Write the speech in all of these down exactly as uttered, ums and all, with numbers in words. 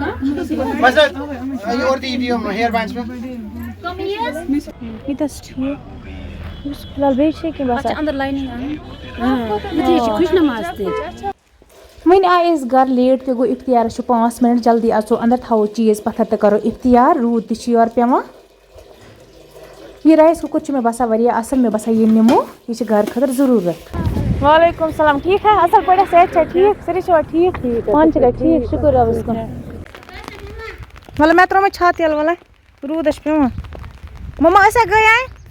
بس حظ، یہِ اورٕ تہِ یہِ دِیِو یِمن ہِیر بینڈس پٮ۪ٹھ۔ یہِ تہِ حظ چھُ ٹھیٖک۔ یُس فی الحال بیٚیہِ چھِ کینٛہہ باسان۔ اَتھ چھِ اَندَر لاینِنٛگ اَنٕنۍ۔ یِتھُے چھِ خوش نماز تہِ۔ وۄنۍ آے أسۍ گَرٕ لیٹ تہِ گوٚو اِفتِیارَس چھُ پانٛژھ مِنَٹ، جلدی اَژو اَندَر، تھاوو چیٖز پَتھَر تہٕ کَرو اِفتِیار، روٗد تہِ چھُ یورٕ پٮ۪وان۔ یہِ رایِس کُکَر چھُ مےٚ باسان واریاہ اَصٕل، مےٚ باسان یہِ نِمو، یہِ چھِ گَرٕ خٲطرٕ ضٔروٗرت۔ وعلیکُم السلام، ٹھیٖک ہا؟ اَصٕل پٲٹھۍ، صحت چھا ٹھیٖک؟ سٲری چھِوا ٹھیٖک؟ پانہٕ چھِکھا ٹھیٖک؟ شُکُر رۄبَس کُن۔ وَلہٕ مےٚ ترٛوو مےٚ چھاتہٕ یَلہٕ وَلہٕ، روٗد ہا چھُ پٮ۪وان۔ مَما أسۍ ہا گٔیے۔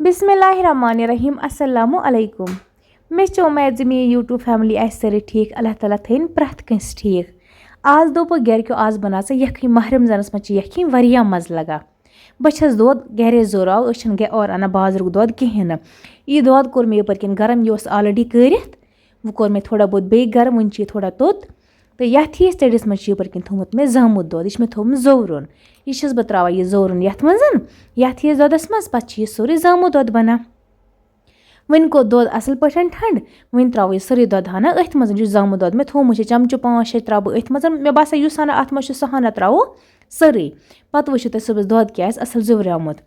بسم اللہ الرحمن الرحیم۔ السلام علیکم۔ مےٚ چھِ اُمید زِ میٛٲنۍ YouTube family آسہِ سٲرٕے ٹھیٖک۔ اللہ تعالیٰ تھٲیِن پرٛٮ۪تھ کٲنٛسہِ ٹھیٖک۔ آز دوٚپُکھ گَرِکیو، آز بَناو ژٕ یَکھٕنۍ۔ ماہِ رمضانَس منٛز چھِ یَکھٕنۍ واریاہ مَزٕ لَگان۔ بہٕ چھَس دۄد گَرے زوراو، أسۍ چھِنہٕ گَ-، اورٕ اَنان بازرُک دۄد کِہیٖنۍ نہٕ۔ یہِ دۄد کوٚر مےٚ یَپٲرۍ کِنۍ گرم، یہِ اوس already کٲرِتھ۔ وۄنۍ کوٚر مےٚ تھوڑا بہت بیٚیہِ گرم، وۄنۍ چھِ یہِ تھوڑا توٚت۔ تہٕ یَتھ ہِوِس ژٔٹِس منٛز چھِ یَپٲرۍ کِنۍ تھوٚمُت مےٚ زامُت دۄد، یہِ چھِ مےٚ تھوٚومُت زورُن۔ یہِ چھَس بہٕ ترٛاوان یہِ زورُن یَتھ منٛز، یَتھ ہِوِس دۄدَس منٛز، پَتہٕ چھِ یہِ سورُے زامُت دۄد بَنان۔ وۄنۍ گوٚو دۄد اَصٕل پٲٹھۍ ٹھنٛڈٕ، وۄنۍ ترٛاوو یہِ سورُے دۄد ہنا أتھۍ منٛز، یُس زامُت دۄد مےٚ تھوٚومُت چھُ، چَمچہٕ پانٛژھ شےٚ ترٛاوٕ بہٕ أتھۍ منٛز۔ مےٚ باسان یُس ہنا اَتھ منٛز چھُ، سُہ ہنا ترٛاوو سٲرٕے۔ پَتہٕ وٕچھِو تُہۍ صُبحَس دۄد کیٛاہ آسہِ اَصٕل زیوٗریومُت۔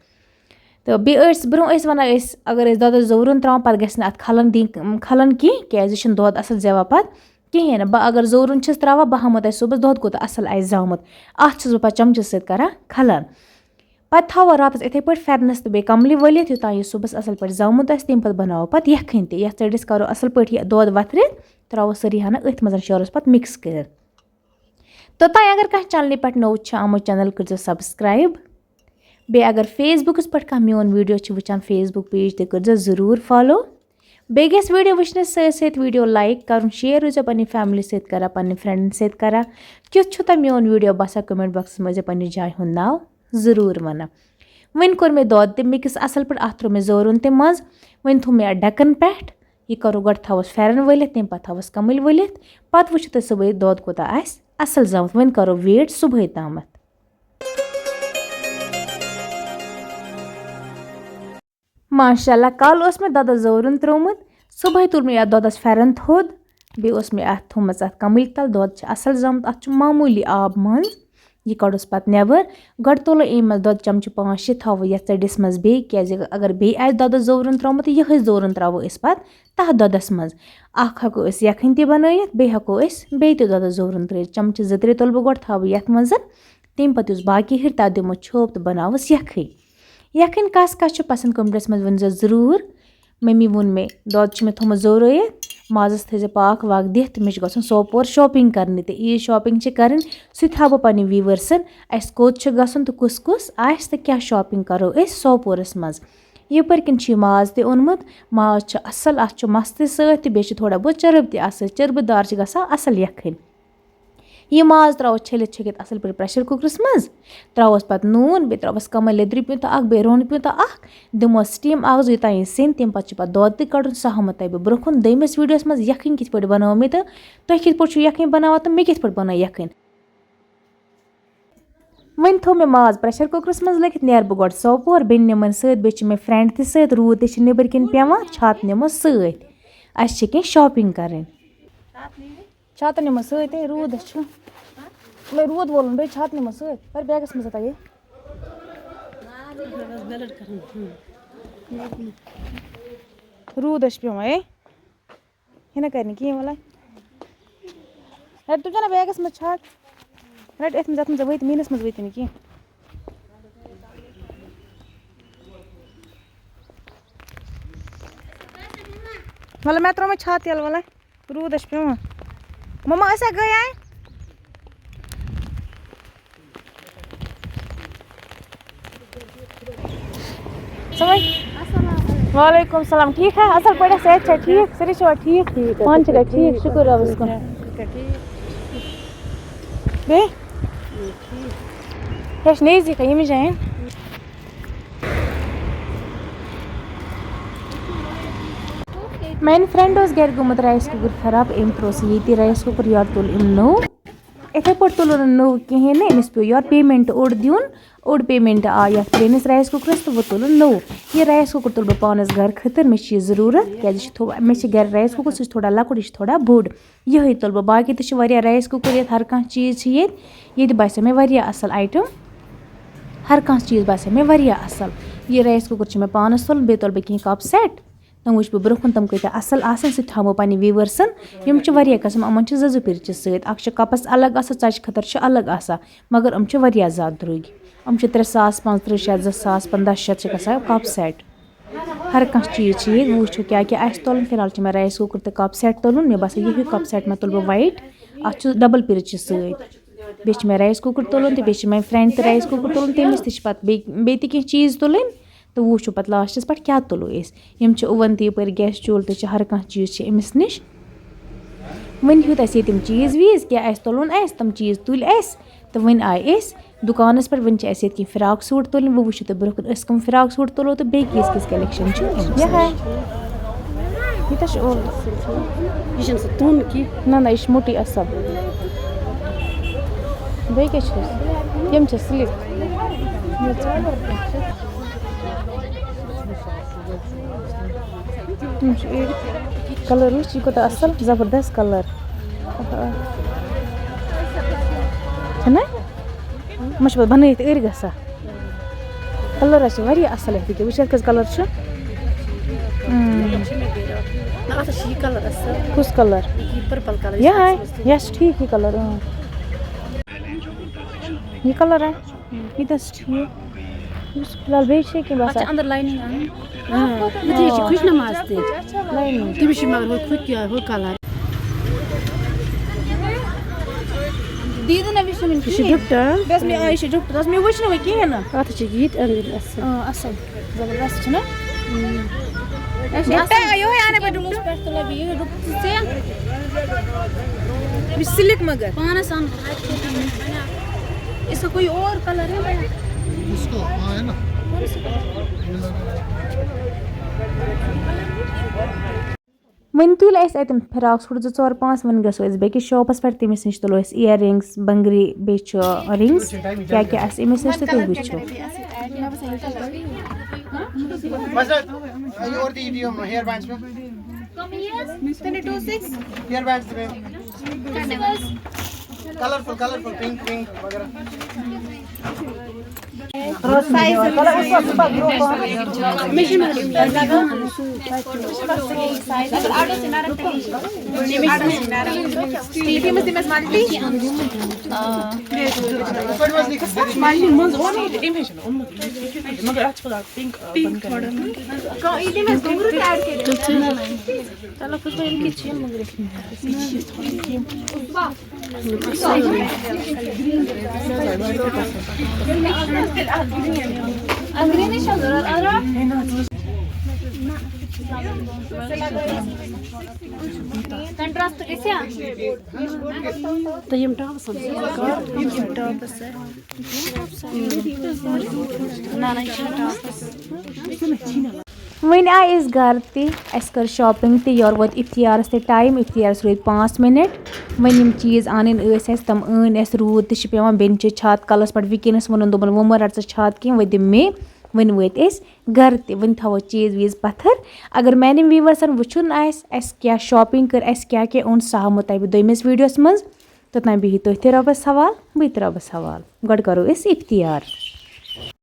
تہٕ بیٚیہِ ٲسۍ برٛونٛہہ ٲسۍ وَنان أسۍ، اگر أسۍ دۄدَس زورُن ترٛاوان، پَتہٕ گژھِ نہٕ اَتھ کھَلَن دِنۍ، کھَلَن کینٛہہ، کیٛازِ یہِ چھُنہٕ دۄد اَصٕل زٮ۪وان پَتہٕ کِہیٖنۍ نہٕ۔ بہٕ اگر زورُن چھَس ترٛاوان، بہٕ ہاومو تۄہہِ صُبحَس دۄد کوٗتاہ اَصٕل آسہِ زامُت۔ اَتھ چھَس بہٕ پَتہٕ چَمچہٕ سۭتۍ کَران کھَلَن۔ پَتہٕ تھاوو راتَس یِتھَے پٲٹھۍ پھٮ۪رنَس تہٕ بیٚیہِ کَملہِ ؤلِتھ، یوٚتام یہِ صُبحَس اَصٕل پٲٹھۍ زامُت آسہِ، تَمہِ پَتہٕ بَناوو پَتہٕ یَکھٕنۍ تہِ۔ یَتھ ژٔٹِس کَرو اَصٕل پٲٹھۍ یہِ دۄد وَتھرِتھ، ترٛاوو سٲری ہَنا أتھۍ منٛز شورَس پَتہٕ mix کٔرِتھ۔ توٚتام اگر کانٛہہ channelہِ پٮ۪ٹھ نوٚو چھُ آمُت، channel کٔرۍزیو subscribe۔ بیٚیہِ اگر Facebookس پٮ۪ٹھ کانٛہہ میون video چھُ وٕچھان، Facebook page تہِ کٔرۍزیو ضروٗر follow۔ بیٚیہِ گژھِ video وٕچھنَس سۭتۍ سۭتۍ video like کَرُن، share روٗزیو پنٛنہِ family سۭتۍ کران، پنٛنہِ friendن سۭتۍ کران۔ کیُتھ چھُ تۄہہِ میون video باسان، comment boxس منٛز ٲسۍزیو پنٛنہِ جایہِ ہُنٛد ناو ضروٗر وَنان۔ وۄنۍ کوٚر مےٚ دۄد تہِ mix اَصٕل پٲٹھۍ، اَتھ ترٛوو مےٚ زورُن تہِ منٛز۔ وۄنۍ تھوٚو مےٚ اَتھ ڈَکَن پٮ۪ٹھ۔ یہِ کَرو گۄڈٕ، تھاووس پھٮ۪رَن ؤلِتھ، تَمہِ پَتہٕ تھاووس کَمٕلۍ ؤلِتھ۔ پَتہٕ وٕچھِو تُہۍ صُبحٲے دۄد کوٗتاہ آسہِ اَصٕل زامُت۔ وۄنۍ کَرو wait صُبحٲے تامَتھ۔ ماشاء اللہ، کالہٕ اوس مےٚ دۄدَس زورُن ترٛوومُت، صُبحٲے تُل مےٚ یَتھ دۄدَس پھٮ۪رَن تھوٚد، بیٚیہِ اوس مےٚ اَتھ تھوٚومُت اَتھ کَمٕلۍ تَل۔ دۄد چھُ اَصٕل زامُت، اَتھ چھُ معموٗلی آب منٛز۔ یہِ کَڑوس پَتہٕ نٮ۪بَر۔ گۄڈٕ تُلو اَمہِ منٛز دۄدٕ چَمچہٕ پانٛژھ شےٚ، تھاوو یَتھ ژٔٹِس منٛز بیٚیہِ، کیٛازِ اگر بیٚیہِ آسہِ دۄدَس زورُن ترٛوومُت، تہٕ یِہوٚے زورُن ترٛاوو أسۍ پَتہٕ تَتھ دۄدَس منٛز۔ اَکھ ہٮ۪کو أسۍ یَکھٕنۍ تہِ بَنٲیِتھ، بیٚیہِ ہٮ۪کو أسۍ بیٚیہِ تہِ دۄدَس زورُن ترٛٲیِتھ۔ چَمچہٕ زٕ ترٛےٚ تُلہٕ بہٕ گۄڈٕ، تھاوٕ یَتھ منٛز، تَمہِ پَتہٕ یُس باقی ہِٹ تَتھ دِمو چھوٚپ تہٕ بَناوَس یَکھٕنۍ۔ یَکھٕنۍ کَس کَس چھِ پَسنٛد، commentsَس منٛز ؤنۍزیو ضروٗر۔ مٔمی ووٚن مےٚ، دۄد چھُ مےٚ تھوٚمُت زورٲیِتھ، مازَس تھٲیزِ پاکھ واکھ دِتھ، تہٕ مےٚ چھُ گژھُن سوپور shopping کَرنہِ، تہٕ عیٖد shopping چھِ کَرٕنۍ، سُہ تہِ ہاوٕ بہٕ پنٛنٮ۪ن viewersَن، اَسہِ کوٚت چھُ گژھُن تہٕ کُس کُس آسہِ تہٕ کیٛاہ shopping کَرو أسۍ سوپورَس منٛز۔ یِپٲرۍ کِنۍ چھُ یہِ ماز تہِ اوٚنمُت، ماز چھُ اَصٕل، اَتھ چھُ مَس تہِ سۭتۍ تہٕ بیٚیہِ چھِ تھوڑا بہت چرٕب تہِ اَتھ سۭتۍ، چربہٕ دار چھِ گژھان اَصٕل یَکھٕنۍ۔ یہِ ماز ترٛاوو چھٔلِتھ چھٔکِتھ اَصٕل پٲٹھۍ pressure cookerَس منٛز، ترٛاووس پَتہٕ نوٗن، بیٚیہِ ترٛاووس کَمٕے لیٚدرِ پیوٗنٛتاہ اَکھ، بیٚیہِ رۄہنہٕ پیوٗنٛتاہ اَکھ، دِمو steam اَکھ زٕ، یوٚتام یہِ سیٚنہِ، تَمہِ پَتہٕ چھُ پَتہٕ دۄد تہِ کَڑُن، سُہ ہاوو تۄہہِ بہٕ برٛونٛہہ کُن۔ دوٚیمِس videoَس منٛز یَکھٕنۍ کِتھ پٲٹھۍ بَنٲو مےٚ تہٕ تُہۍ کِتھ پٲٹھۍ چھِو یَکھٕنۍ بَناوان تہٕ مےٚ کِتھ پٲٹھۍ بَنٲو یَکھٕنۍ۔ وۄنۍ تھوٚو مےٚ ماز pressure cookerَس منٛز لٲگِتھ، نیرٕ بہٕ گۄڈٕ سوپور، بیٚنہِ نِمَن سۭتۍ، بیٚیہِ چھِ مےٚ friend تہِ سۭتۍ، روٗد تہِ چھِ نیٚبٕرۍ کِنۍ پٮ۪وان، چھاتہٕ نِمو سۭتۍ، اَسہِ چھِ کینٛہہ shopping کَرٕنۍ۔ چھاتہٕ نِمو سۭتۍ، ہے، روٗد ہا چھُ۔ مےٚ روٗد وولُن، بیٚیہِ چھاتہٕ نِمو سۭتۍ۔ پر بیگَس منٛز ہَتا یہِ۔ روٗد ہا چھُ پٮ۪وان، ہے۔ ہنا کَرِ نہٕ کِہیٖنۍ وَلہٕ۔ رَٹ تُہۍ چھَنہ بیگَس منٛز چھاتہٕ؟ رَٹ أتھۍ منٛز، اَتھ منٛز وٲتۍ، میٛٲنِس منٛز وٲتِو نہٕ کینٛہہ۔ وَلہٕ مےٚ ترٛوو مےٚ چھاتہٕ یَلہٕ وَلہٕ۔ روٗد ہا چھُ پٮ۪وان۔ مَما، أسۍ ہا گٔیے۔ سمجھ؟ وعلیکم السلام۔ ٹھیٖک ہا؟ اَصٕل پٲٹھۍ ہا؟ صحت چھا ٹھیٖک؟ سٲری چھِوا ٹھیٖک؟ پانہٕ چھِکھا ٹھیٖک؟ شُکُر رۄبَس کُن۔ بیٚیہِ؟ یہِ چھِ نزدیٖکٕے ییٚمِس جایہِ۔ میٛانہِ friend اوس گَرِ گوٚمُت rice cooker خراب، أمۍ ترٛوو سُہ ییٚتی rice cooker، یورٕ تُل أمۍ نوٚو۔ یِتھَے پٲٹھۍ تُلُن نہٕ نوٚو کِہیٖنۍ نہٕ، أمِس پیوٚو یورٕ پیمٮ۪نٛٹ اوٚڑ دیُن، اوٚڑ پیمٮ۪نٛٹ آو یَتھ پرٛٲنِس رایِس کُکرَس تہٕ وۄنۍ تُلُن نوٚو۔ یہِ رایِس کُکَر تُل بہٕ پانَس گَرٕ خٲطرٕ، مےٚ چھِ یہِ ضروٗرت، کیٛازِ یہِ چھِ تھو-، مےٚ چھِ گَرِ رایِس کُکَر، سُہ چھِ تھوڑا لۄکُٹ، یہِ چھِ تھوڑا بوٚڑ۔ یِہوٚے تُلہٕ بہٕ، باقٕے تہِ چھِ واریاہ رایِس کُکَر ییٚتہِ، ہر کانٛہہ چیٖز چھِ ییٚتہِ۔ ییٚتہِ باسیو مےٚ واریاہ اَصٕل آیٹَم، ہر کانٛہہ چیٖز باسیو مےٚ واریاہ اَصٕل۔ یہِ رایِس کُکَر چھِ مےٚ پانَس تُلُن، بیٚیہِ تُلہٕ بہٕ کینٛہہ کَپ سٮ۪ٹ۔ تِم وٕچھ بہٕ برونٛہہ کُن تِم کۭتیٛاہ اَصٕل آسَن، سُہ تہِ تھاوٕ بہٕ پنٛنہِ ویٖوٲرسَن۔ یِم چھِ واریاہ قٕسٕم، یِمَن چھِ زٕ زٕ پِرچہِ سۭتۍ، اَکھ چھِ کَپَس الگ آسان، ژَچہِ خٲطرٕ چھِ الگ آسان، مگر یِم چھِ واریاہ زیادٕ درٛوٚگۍ۔ یِم چھِ ترٛےٚ ساس، پانٛژھ تٕرٛہ شیٚتھ، زٕ ساس، پنٛداہ شیٚتھ چھِ گژھان کَپ سٮ۪ٹ۔ ہر کانٛہہ چیٖز چھِ ییٚتہِ، وٕچھو کیٛاہ کیٛاہ آسہِ تُلُن۔ فِلحال چھِ مےٚ رایِس کُکَر تہٕ کَپ سٮ۪ٹ تُلُن، مےٚ باسان یِہوٚے کَپ سٮ۪ٹ مہ تُلہٕ بہٕ وایِٹ، اَتھ چھُ ڈَبٕل پِرچہِ سۭتۍ۔ بیٚیہِ چھِ مےٚ رایِس کُکَر تُلُن تہٕ بیٚیہِ چھِ مےٚ فرٛٮ۪نٛڈ تہِ رایِس کُکَر تُلُن، تٔمِس تہِ چھِ پَتہٕ بیٚیہِ بیٚیہِ تہِ کینٛہہ چیٖز تُلٕنۍ۔ تہٕ وٕچھو پَتہٕ لاسٹَس پٮ۪ٹھ کیٛاہ تُلو أسۍ۔ یِم چھِ اوٚوَن تہِ یَپٲرۍ، گیس چوٗلہٕ تہِ چھِ، ہر کانٛہہ چیٖز چھِ أمِس نِش۔ وۄنۍ ہیوٚت اَسہِ ییٚتہِ یِم چیٖز ویٖز، کیٛاہ آسہِ تُلُن آسہِ، تِم چیٖز تُلۍ اَسہِ تہٕ وۄنۍ آے أسۍ دُکانَس پٮ۪ٹھ۔ وۄنۍ چھِ اَسہِ ییٚتہِ کینٛہہ فراک سوٗٹ تُلٕنۍ، وۄنۍ وٕچھِو تُہۍ برونٛہہ کُن أسۍ کَم فراک سوٗٹ تُلو تہٕ بیٚیہِ کِژھ کِژھ کَلٮ۪کشَن چھِ أمِس نِش۔ یہِ ہا، یہِ تہِ چھُ اولڈ۔ یہِ چھُنہٕ سُہ توٚن کینٛہہ۔ نہ، نہ، یہِ چھُ موٚٹُے اَصٕل۔ بیٚیہِ کیٛاہ چھُس؟ یِم چھِ سِلِک۔ یِم چھِ أڑۍ۔ کَلَر وٕچھ، یہِ کوٗتاہ اَصٕل، زبردست کَلَر۔ آہا۔ چھَنہ؟ یِمَن چھِ پَتہٕ بَنٲیِتھ أڑۍ گژھان۔ کَلَر حظ چھِ واریاہ اَصٕل اَتھ ییٚکیٛاہ۔ وٕچھ، یَتھ کٔژ کَلَر چھِ۔ اۭں۔ نہ، اَتھ حظ چھِ یہِ کَلَر اَصٕل۔ کُس کَلَر؟ یہِ پٔرپٕل کَلَر، یہِ یُس ہاے، اَتھ منٛز تہِ یَس ٹھیٖک یہِ کَلَر، اۭں۔ یہِ کَلَر ہا؟ یہِ تہِ حظ چھِ ٹھیٖک۔ یُس فِلحال بیٚیہِ چھِ کینٛہہ اَتھ چھِ باسان۔ اَندَر لاینِنٛگ اَنٕنۍ۔ اۭں۔ یہِ چھِ خُش نماز تہِ۔ لاینِنٛگ۔ تٔمِس چھِ مگر ہُہ، ہُہ کیٛاہ، ہُہ کَلَر۔ دیٖدی نہ وٕچھ نہٕ وٕنہِ یہِ چھِ کِہیٖنۍ۔ ڈُپٹہٕ۔ بس مےٚ، آ، یہِ چھِ ڈُپٹہٕ، بس مےٚ وٕچھ نہٕ وۄنۍ کِہیٖنۍ نہٕ۔ اَتھ چھِ ییٖتۍ أنٛدرِم اَصٕل۔ آ، اَصٕل۔ زبردست چھُنہ؟ اَسہِ چھِ ڈُپٹہٕ، آسان یِہوٚے اَنَے بہٕ ڈُپٹہٕ۔ پٮ۪ٹھ تُلے بہٕ یِہوٚے ڈُپٹہٕ ژےٚ۔ یہِ چھِ سِلِک مگر۔ پانَس اَنُن۔ اس کا کوئی اور کلر ہے بھیا؟ اس کو، ہاں، ہے نا؟ کون سا کلر؟ یہ لگا۔ وۄنۍ تُلۍ اَسہِ اَتٮ۪ن فراک سوٗٹ زٕ ژور پانٛژھ، وۄنۍ گژھو أسۍ بیٚکِس شاپَس پٮ۪ٹھ، تٔمِس نِش تُلو أسۍ ear rings، بنٛگرِ، بیٚیہِ چھُ rings، کیٛاہ کیٛاہ آسہِ أمِس نِش تہٕ تُہۍ وٕچھِو۔ بس، یہ اور دی، دی ہم ہیئر بینڈز پہ۔ ہیئر بینڈز پہ۔ کلرفل، کلرفل، پنک، پنک وغیرہ۔ کنٹراسٹ گژھِ یا؟ تہٕ یِم ٹاپس ہم، یِم ٹاپس۔ نہ، نہ، یہِ چھُنہٕ ٹاپس۔ وۄنۍ آے أسۍ گرٕ تہِ، اَسہِ کٔر شاپنگ تہِ، یورٕ ووت اِفتِیارَس تہِ ٹایم، اِفتِیارَس روٗدۍ پانٛژھ مِنٹ۔ وۄنۍ یِم چیٖز اَنٕنۍ ٲسۍ اَسہِ، تِم أنۍ اَسہِ، روٗد تہِ چھِ پٮ۪وان، بیٚنہِ چھِ چھاتہٕ کَلَس پٮ۪ٹھ، وٕنکیٚنَس ووٚنُن، دوٚپُن، وۄنۍ مہ رَٹ ژٕ چھاتہٕ کینٛہہ، وۄنۍ دِ مے۔ وۄنۍ وٲتۍ أسۍ گرٕ تہِ، وۄنۍ تھاوو چیٖز ویٖز پَتھر۔ اگر میانٮ۪ن ویٖورسَن وٕچھُن آسہِ، اَسہِ کیٛاہ شاپنگ کٔر، اَسہِ کیٛاہ کیٛاہ اوٚن، سُہ ہاومو تۄہہِ بہٕ دوٚیمِس ویٖڈیوَس منٛز۔ توٚتام بِہِو تُہۍ تہِ رۄبَس حوال، بہٕ تہِ رۄبَس حوال۔ گۄڈٕ کَرو أسۍ اِفتِیار۔